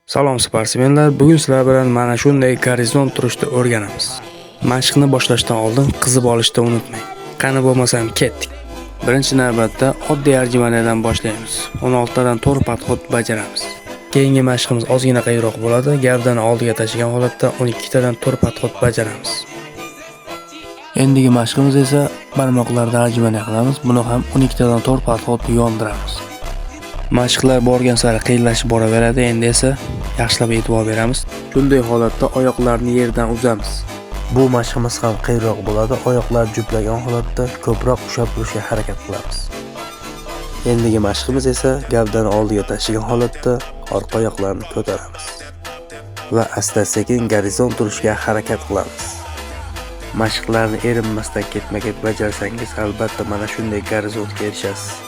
Salom, sportsmenlar, bugun sizlar bilan mana shunday gorizont turishni o'rganamiz. Mashqni boshlashdan oldin qizib olishni unutmang. Qani bo'lmasam ketdik. Birinchi navbatda oddiy отжимания dan boshlaymiz. 16 tadan 4 подход bajaramiz. Keyingi mashqimiz ozgina qiyinroq bo'ladi. Gavdani oldiga tashlagan holatda 12 tadan 4 подход bajaramiz. Endigi mashqimiz esa barmoqlarda отжимания qilamiz. Buni ham 12 tadan 4 подход yondiramiz. Mashqlar borgan sari qiyinlashib boraveradi. Endi esa yaxshilab e'tibor beramiz. Shunday holatda oyoqlarni yerdan uzamiz. Bu mashqimiz ham qiyinroq bo'ladi. Oyoqlar juflagan holatda ko'proq ushlab turishga harakat qilamiz. Endigi mashqimiz esa gavdani oldiga tashlagan holatda orqa oyoqlarni ko'taramiz va asta-sekin gorizont turishga harakat qilamiz. Mashqlarni erinmasdan ketma-ket bajarsangiz, albatta mana shunday gorizontga erishasiz.